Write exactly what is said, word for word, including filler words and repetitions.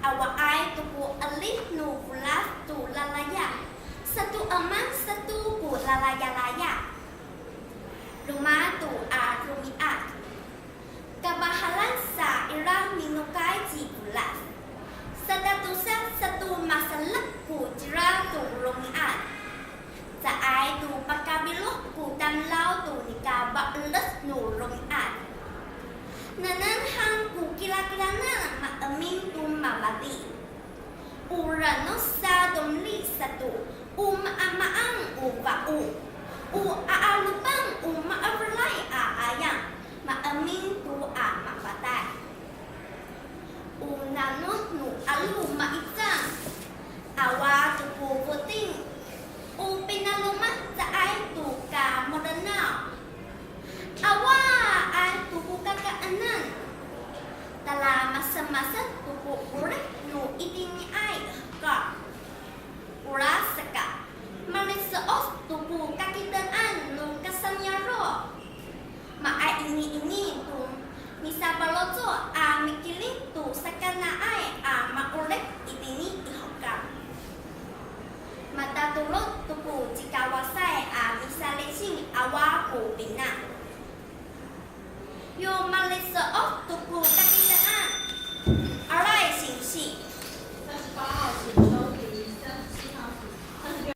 Awaay to ko 'elif no folad to lalaya', sato'eman sato ko lalayalaya'. Roma to a romi'ad. Kamahalan sa ira minokay ci folad. Satatosa sato masadak ko cira to romi'ad. Caay to pakawirod ko tamdaw to nika ma'ored no romi'ad. Nengneng han ko kilakilangan maemin to mafadi. O ranos sa tomili sato, o maamaan o fao, o a'adopan o maeferay a 'ayam, maemin to a mapatay. O nanom no 'alo ma'icang, awa to ko foting, o pinaloma caay to ka molenaw. Awaay to ko kakaenen, talamasenmasen to ko 'orip no itiniay i hekal. Orasaka, maliso'ot to ko kakitean no kasaniyaro'. Maay iniini to misafaloco' a mikilim to sakanaay a ma'orip itini i hekal. Matatolon to ko cikawasay a misalising awa ko pinang. Yo maliso'ot to ko kakitean,